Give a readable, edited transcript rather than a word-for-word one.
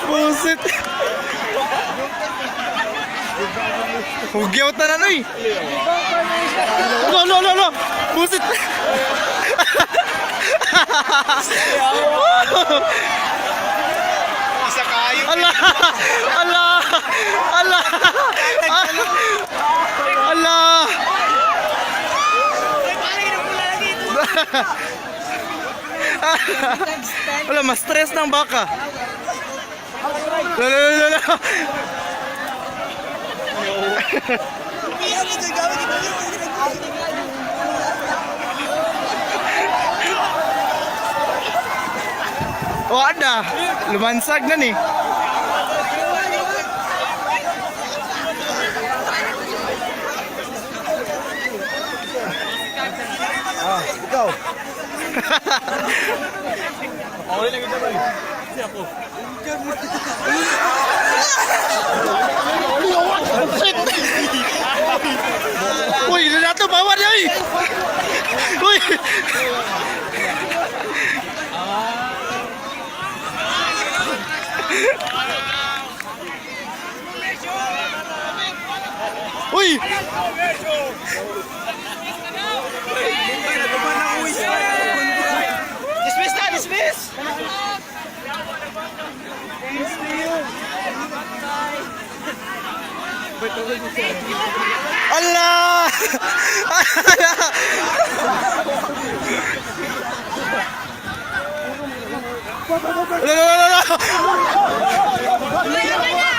Busit! Busit! Hugyaw ta na noy! Lo, lo, lo, lo! Busit! Isa kayo. Ala! Ala! Ala! Ala! Wala, mas stress ng baka. Lala, lala, lala. Wala. Lumansag na ni. Ah, ikaw. Okay lang ito ba? Kasi ako. Shit! Uy, nato bawa niya uy. Uy. Uy! Dismiss na, dismiss! Allah! Allah! La la la la!